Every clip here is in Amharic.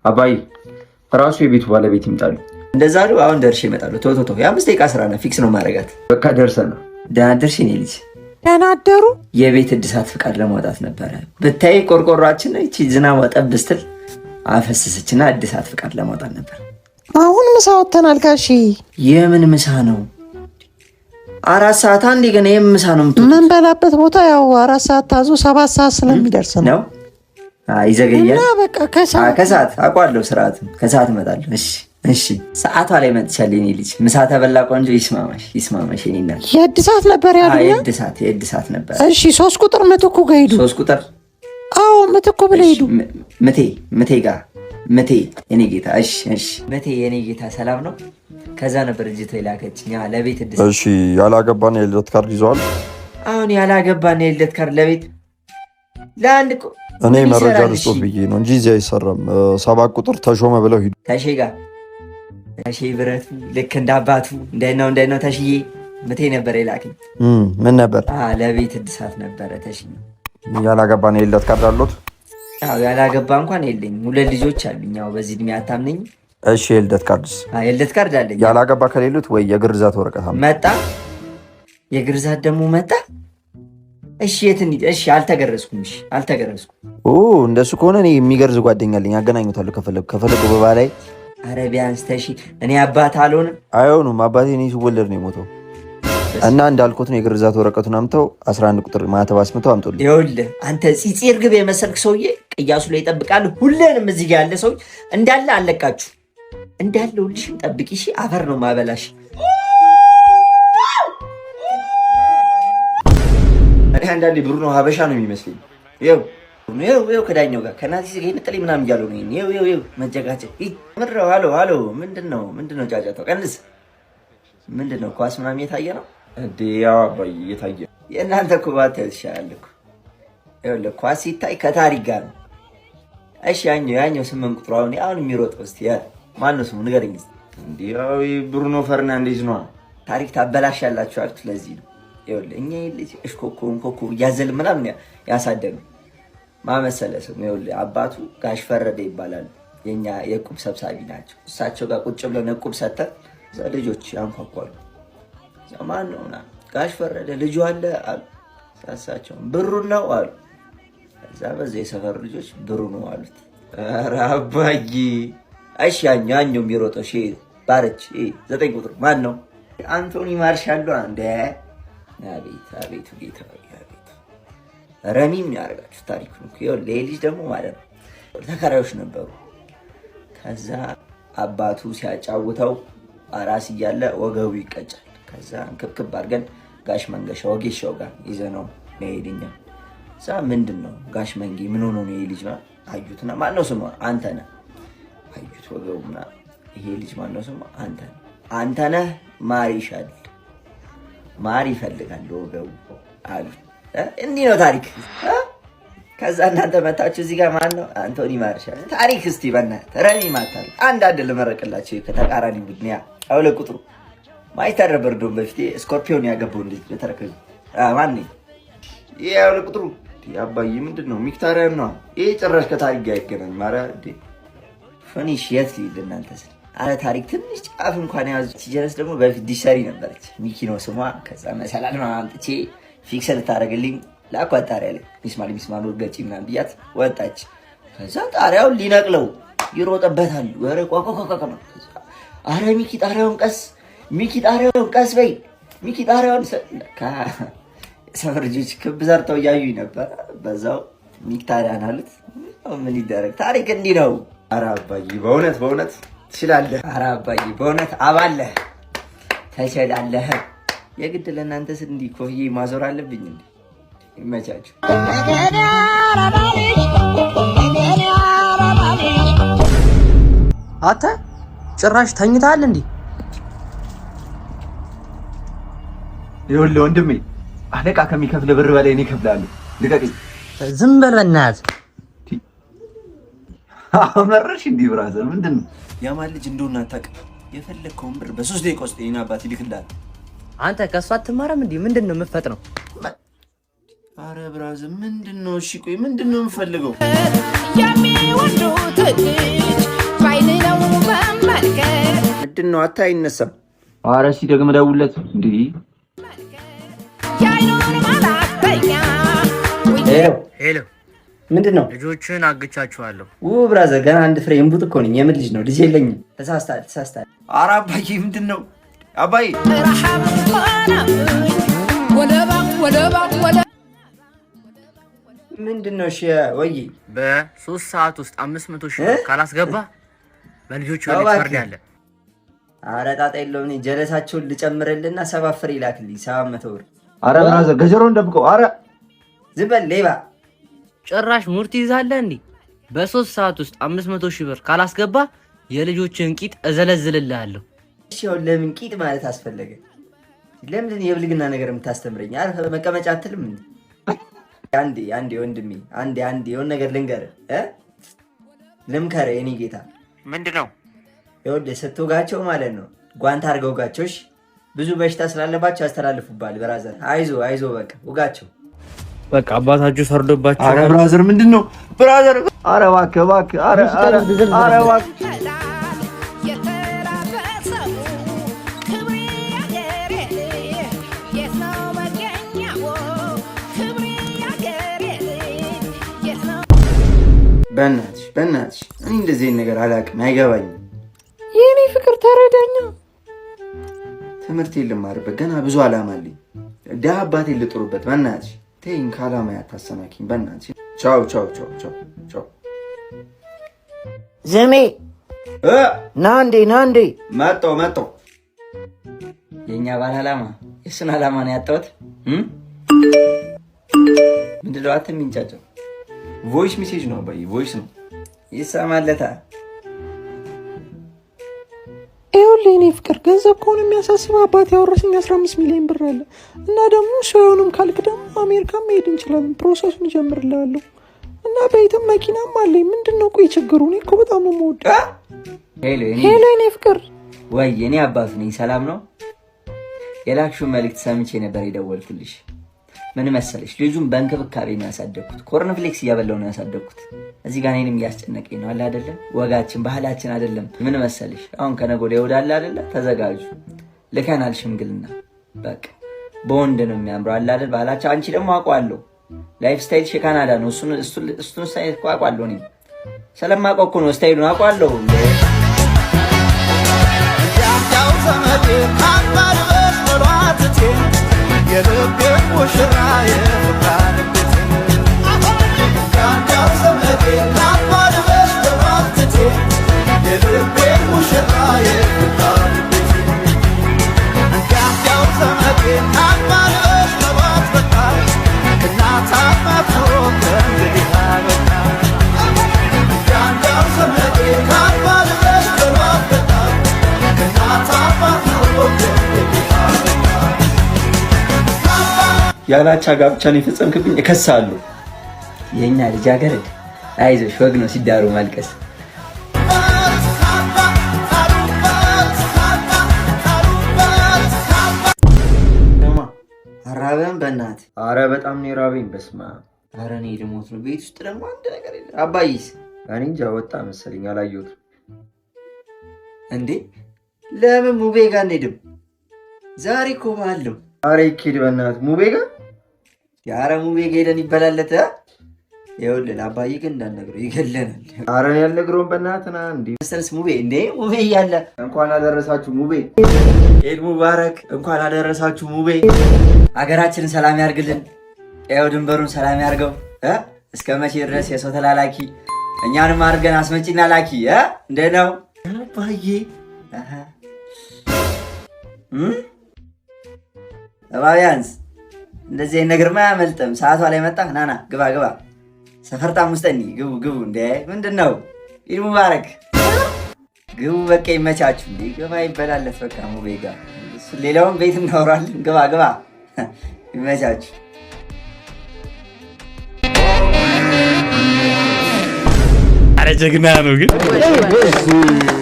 አባይ ራሱ የቤቱ ባለቤት ይምጣሉ። እንደዛ አሉ። አሁን ደርሼ እመጣለሁ። ቶሎ ቶሎ፣ የ5 ደቂቃ ስራ ነው፣ fix ነው ማድረጋት። በቃ ደርሰናል። ደህና ደርሽ የኔ ልጅ። ደህና አደሩ። የቤት እድሳት ፍቃድ ለማውጣት ነበረ። ብታይ ቆርቆሯችን ይቺ ዝናቧ ጠብ ስትል አፈሰሰችና እድሳት ፍቃድ ለማውጣት ነበር። አሁን ምሳ ወጥተናል ጋሺ። የምን ምሳ ነው? 4 ሰዓት አንዴ ገና የምን ምሳ ነው የምትወጡት? የምንበላበት ቦታ ያው 4 ሰዓት ታዞ 7 ሰዓት ስለሚደርስ ነው። ነው ይዘገያል። እና በቃ ከሰዓት ከሰዓት አውቀዋለሁ፣ ስርዓቱን ከሰዓት እመጣለሁ። እሺ እሺ፣ ሰዓቷ ላይ መጥቻለሁ። የኔ ልጅ ምሳ ተበላ። ቆንጆ ይስማማሽ፣ ይስማማሽ የኔ እናት። የእድሳት ነበር ያሉኛ። የእድሳት የእድሳት ነበር። እሺ፣ 3 ቁጥር ምትኩ ጋር ሂዱ። 3 ቁጥር። አዎ፣ ምትኩ ብለህ ሂዱ። ምቴ ምቴ ጋር ምቴ የኔ ጌታ። እሺ እሺ፣ ምቴ የኔ ጌታ ሰላም ነው። ከዛ ነበር ልጅቷ የላከችኝ ለቤት እድሳት። እሺ፣ ያላገባን የልደት ካርድ ይዘዋል። አሁን ያላገባን የልደት ካርድ ለቤት ለአንድ እኔ መረጃ ልስጦት ብዬ ነው እንጂ እዚህ አይሰራም። 7 ቁጥር ተሾመ ብለው ሂዱ። ተሼ ጋር ተሼ ብረቱ ልክ እንደ አባቱ እንዴት ነው እንዴት ነው ተሽዬ? ምቴ ነበር የላከኝ። ምን ነበር? ለቤት እድሳት ነበረ ተሽዬ። ያላገባን የልደት ካርድ አሎት? አዎ፣ ያላገባ እንኳን የለኝም። ሁለት ልጆች አሉኝ። ያው በዚህ እድሜ አታምነኝም። እሺ፣ የልደት ካርድስ? የልደት ካርድ አለኝ። ያላገባ ከሌሉት ወይ የግርዛት ወረቀት መጣ። የግርዛት ደግሞ መጣ። እሺ የት እንሂድ? እሺ አልተገረዝኩም። እሺ አልተገረዝኩም። ኦ፣ እንደሱ ከሆነ እኔ የሚገርዝ ጓደኛ አለኝ፣ አገናኙታለሁ። ከፈለጉ ከፈለጉ በባላይ አረ ቢያንስ ተሺ እኔ አባት አልሆንም። አይሆኑም። አባቴ እኔ ስወለድ ነው የሞተው። እና እንዳልኩት ነው፣ የግርዛት ወረቀቱን አምተው 11 ቁጥር ማተብ አስምተው አምጡልኝ። ይኸውልህ አንተ ፂፂ እርግብ የመሰልክ ሰውዬ ቅያሱ ላይ ይጠብቃል። ሁሉንም እዚህ ጋር ያለ ሰው እንዳለ አለቃችሁ እንዳለ ሁልሽም ጠብቂ። እሺ አፈር ነው ማበላሽ። እኔ አንዳንዴ ብሩኖ ሀበሻ ነው የሚመስለኝ። ይኸው ይኸው ይኸው ከዳኛው ጋር ከናዚ ጋር ይነጠለኝ ምናምን እያሉ ነው። ይኸው ይኸው ይኸው መጀጋጀት ምንድን ነው? አሎ አሎ፣ ምንድን ነው ምንድን ነው ጫጫታው? ቀንስ። ምንድን ነው ኳስ ምናምን እየታየ ነው እንዴ? ያው አባዬ እየታየ። የእናንተ እኮ ባታዩት ይሻላል እኮ። ይኸውልህ ኳስ ሲታይ ከታሪክ ጋር ነው። እሺ ያኛው ያኛው 8 ቁጥሩ አሁን አሁን የሚሮጠው እስኪ ማነው ስሙ ንገረኝ እስኪ። እንዴ ያው ብሩኖ ፈርናንዴዝ ነዋ። ታሪክ ታበላሻላችሁ አልኩት ለዚህ ነው። ይኸውልህ እኛ ልጅ እሽኮኮ እንኮኮ እያዘል ምናምን ያሳደግነው ማመሰለ ስሙ። ይኸውልህ አባቱ ጋሽ ፈረደ ይባላሉ። የኛ የዕቁብ ሰብሳቢ ናቸው። እሳቸው ጋር ቁጭ ብለን ዕቁብ ሰተን እዛ ልጆች ያንኳኳሉ። ማን ነው ምናምን፣ ጋሽ ፈረደ ልጁ አለ አሉ። እሳቸውም ብሩን ነው አሉ። ከዛ በዛ የሰፈሩ ልጆች ብሩ ነው አሉት። ኧረ አባዬ። እሺ ያኛው ያኛው የሚሮጠው እሺ ባረች 9 ቁጥር ማን ነው? አንቶኒ ማርሻሉ እንደ አቤት አቤቱ ጌታ አቤቱ ረሚም ያደርጋችሁ ታሪኩን እኮ። ይኸውልህ ይሄ ልጅ ደግሞ ማለት ነው ተከራዮች ነበሩ። ከዛ አባቱ ሲያጫውተው አራስ እያለ ወገቡ ይቀጫል። ከዛ እንክብክብ አድርገን ጋሽ መንገሻ ወጌሻው ጋር ይዘነው መሄድኛ እዛ ምንድን ነው ጋሽ መንጌ ምን ሆኖ ነው ይሄ ልጅ አዩትና ማነው ስሙ? አንተ ነህ። አዩት ወገቡ ምናምን ይሄ ልጅ ማነው ስሙ? አንተ ነህ። አንተ ነህ ማር ይሻል ማር ይፈልጋል ወገቡ አሉ። እንዲህ ነው ታሪክ። ከዛ እናንተ መታችሁ እዚህ ጋር ማን ነው አንቶኒ ማርሻል ታሪክ። እስቲ በእናትህ ረሚ ማታል አንድ አንድ ልመረቅላችሁ ከተቃራኒ ቡድን ያ 2 ቁጥሩ ማይተር ነበር። እንደውም በፊት ስኮርፒዮን ያገባው እንዴት ለተረከዙ ማን ነው ይሄ 2 ቁጥሩ? አባዬ ምንድን ነው ሚክታሪያን ነው ይሄ? ጭራሽ ከታሪክ ጋር አይገናኝም። ማርያ እንዴ ፊኒሽ የት ሊል እናንተ ስል አረ ታሪክ ትንሽ ጫፍ እንኳን ያዙ። ሲጀረስ ደግሞ በፊት ዲሰሪ ነበረች ሚኪ ነው ስሟ። ከዛ መሰላል አምጥቼ fix ልታደርግልኝ ላኳት ጣሪያ ላይ ሚስማር ሚስማር ገጪ ምናምን ብያት ወጣች። ከዛ ጣሪያውን ሊነቅለው ይሮጥበታል። ወረ ቋቋቋቋ ነው። አረ ሚኪ ጣሪያውን ቀስ፣ ሚኪ ጣሪያውን ቀስ በይ፣ ሚኪ ጣሪያውን። ሰፈር ልጆች ክብ ሰርተው እያዩኝ ነበር። በዛው ሚክታሪያን አሉት። ምን ይደረግ ታሪክ እንዲህ ነው። ኧረ አባዬ በእውነት በእውነት ትችላለህ። ኧረ አባዬ በእውነት አባለህ ተችላለህ። የግድ ለእናንተ ስል እንዲህ ኮፍዬ ማዞር አለብኝ እንዴ? ይመቻችሁ። አንተ ጭራሽ ተኝተሃል እንዴ? ይኸውልህ ወንድሜ አለቃ ከሚከፍል ብር በላይ እኔ እከፍልሃለሁ። ልቀቅኝ። ዝም በል በእናትህ። አመረርሽ እንዲህ brother፣ ምንድን ነው? ያማን ልጅ እንደሆነ አታውቅም። የፈለግከውን ብር በ3 ደቂቃ ውስጥ የኔን አባት ይልክልሃል። አንተ ከእሷ አትማረም እንዴ? ምንድን ነው የምትፈጥነው? አረ brother ምንድን ነው? እሺ ቆይ ምንድን ነው የምፈልገው? የሚወዱት ልጅ ባይን ነው መመልከት። ምንድን ነው? አታ አይነሳም። ኧረ እስኪ ደግመህ ደውልለት እንዴ። የአይኑን መላክተኛ። ሄሎ። ሄሎ። ምንድን ነው? ልጆችን አግቻችኋለሁ። ው brother፣ ገና አንድ ፍሬ እምቡጥ እኮ ነኝ። የምን ልጅ ነው? ልጅ የለኝም። ተሳስተሃል፣ ተሳስተሃል። ኧረ አባዬ ምንድን ነው? አባዬ። ረሃብ ሆነብኝ ወለባ ወለባ ወለባ። ምንድን ነው? እሺ ወይ። በ3 ሰዓት ውስጥ 500,000 ብር ካላስገባ በልጆቹ ላይ እባክህ። ትፈርዳለህ። ኧረ ጣጣ የለውም። እኔ ጀለሳቸውን ልጨምርልና 7 ፍሬ ላክልኝ፣ 700 ብር። አረ brother፣ ገጀሮን ደብቀው። አረ። ዝም በል ሌባ። ጭራሽ ሙርት ይዛለህ እንዴ? በ3 ሰዓት ውስጥ 500,000 ብር ካላስገባ የልጆችን ቂጥ እዘለዝልልሃለሁ። እሺ አሁን ለምን ቂጥ ማለት አስፈለገ? ለምንድን የብልግና ነገር የምታስተምረኝ? አርፈህ መቀመጫ አትልም እንዴ? አንዴ አንዴ ወንድሜ፣ አንዴ አንዴ የሆነ ነገር ልንገርህ እ ልምከርህ የኔ ጌታ። ምንድን ነው? ይኸውልህ ስትወጋቸው ማለት ነው ጓንት አድርገው ውጋቸው። እሺ? ብዙ በሽታ ስላለባቸው ያስተላልፉብሃል። Brother፣ አይዞ አይዞ፣ በቃ ውጋቸው። በቃ አባታችሁ ፈርዶባችሁ። አረ brother፣ ምንድን ነው brother? አረ እባክህ እባክህ። አረ አረ አረ እባክህ። ከላል የተራበ ሰው ክብሬ አገሬ የት ነው መገኛው? ክብሬ አገሬ የት ነው? በእናትሽ በእናትሽ፣ እኔ እንደዚህ አይነት ነገር አላውቅም፣ አይገባኝም። የእኔ ፍቅር ተረዳኛ። ትምህርት ልማርበት ገና ብዙ አላማ አለኝ። ደሀ አባቴን ልጥሩበት። በእናትሽ ተይኝ፣ ከአላማ ያታሰናኪኝ። በእናትሽ ቻው ቻው ቻው ቻው ቻው። ዘሜ። ና እንዴ፣ ና እንዴ። መጣሁ መጣሁ። የእኛ ባል አላማ የእሱን አላማ ነው ያጣሁት። ምንድን ነው አንተ የሚንጫጨው? Voice message ነው አባዬ፣ voice ነው። ይሰማለታ። ይኸውልህ የኔ ፍቅር፣ ገንዘብ ከሆነ የሚያሳስብ አባት ያወረሰኝ 15 ሚሊዮን ብር አለ እና ደግሞ ሰው አይሆንም ካልክ ደግሞ አሜሪካ መሄድ እንችላለን። Process ኡን እጀምርልሃለሁ እና ቤትም መኪናም አለኝ። ምንድን ነው ቆይ ችግሩ? እኔ እኮ በጣም ነው የምወደው። ሄሎ የኔ ሄሎ የኔ ፍቅር። ወይ እኔ አባቱ ነኝ። ሰላም ነው? የላክሽውን መልእክት ሰምቼ ነበር የደወልኩልሽ። ምን መሰለሽ፣ ልጁን በእንክብካቤ ነው ያሳደግኩት። Cornflakes እያበላው ነው ያሳደግኩት። እዚህ ጋር እኔንም እያስጨነቀኝ ነው አለ አይደለም። ወጋችን ባህላችን አይደለም። ምን መሰለሽ፣ አሁን ከነገ ወዲያ እሑድ አለ አይደለ? ተዘጋጁ፣ ልከናል ሽምግልና። በቃ በወንድ ነው የሚያምረው አለ አይደል? ባህላችን። አንቺ ደግሞ አውቀዋለሁ፣ lifestyle ሽ የካናዳ ነው። እሱን style እኮ አውቀዋለሁ። እኔም ስለማውቀው እኮ ነው style ኡን አውቀዋለሁ። ያላቻ ጋብቻን የፈጸምክብኝ እከሳለሁ። የእኛ ልጃገረድ አይዞሽ፣ ወግ ነው ሲዳሩ ማልቀስ። አራበም በእናትህ? አረ በጣም ነው የራበኝ። በስመ አብ። ኧረ እኔ ልሞት ነው። ቤት ውስጥ ደግሞ አንድ ነገር የለም። አባይስ? እኔ እንጃ፣ ወጣ መሰለኝ፣ አላየሁትም። እንዴ ለምን ሙቤ ጋር አንሄድም? ዛሬ እኮ በዓል ነው። አረ ይኬድ በእናትህ ሙቤ ጋር። ኧረ ሙቤ ጋር ሄደን ይበላለት። ይኸውልህ ለአባዬ ግን እንዳልነግረው ይገለናል። አረ እኔ አልነግረውም በእናትህ ና እንዴ። መሰለስ ሙቤ እንዴ ሙቤ እያለ እንኳን አደረሳችሁ ሙቤ። ኢድ ሙባረክ። እንኳን አደረሳችሁ ሙቤ። ሀገራችንን ሰላም ያርግልን። ያው ድንበሩን ሰላም ያርገው። እስከ መቼ ድረስ የሰው ተላላኪ እኛንም አድርገን አስመጪና ላኪ እ እንዴት ነው አባዬ? አሃ እም ቢያንስ እንደዚህ አይነት ነገርማ አያመልጥም። ሰዓቷ ላይ መጣ። ናና ግባ ግባ። ሰፈርጣም ውስጠኒ ግቡ ግቡ። እንዴ ምንድን ነው? ኢድ ሙባረክ። ግቡ በቃ ይመቻችሁ። እንዴ ግባ ይበላለት በቃ ሙቤ ጋር ሌላውን ቤት እናወራለን። ግባ ግባ፣ ይመቻችሁ። አረ ጀግና ነው ግን።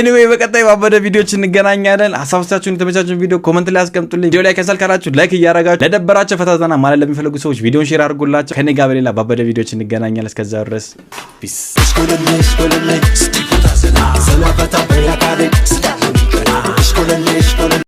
Anyway፣ በቀጣይ ባበደ ቪዲዮች እንገናኛለን። ሀሳቦቻችሁን፣ የተመቻችሁን ቪዲዮ comment ላይ አስቀምጡልኝ። ቪዲዮ ላይ ከሰል ካላችሁ like እያረጋችሁ ለደበራቸው ፈታ ዘና ማለት ለሚፈልጉ ሰዎች ቪዲዮን share አድርጉላቸው። ከኔ ጋር በሌላ ባበደ ቪዲዮች እንገናኛለን። እስከዛ ድረስ peace። ዘና ፈታ በያካሌ።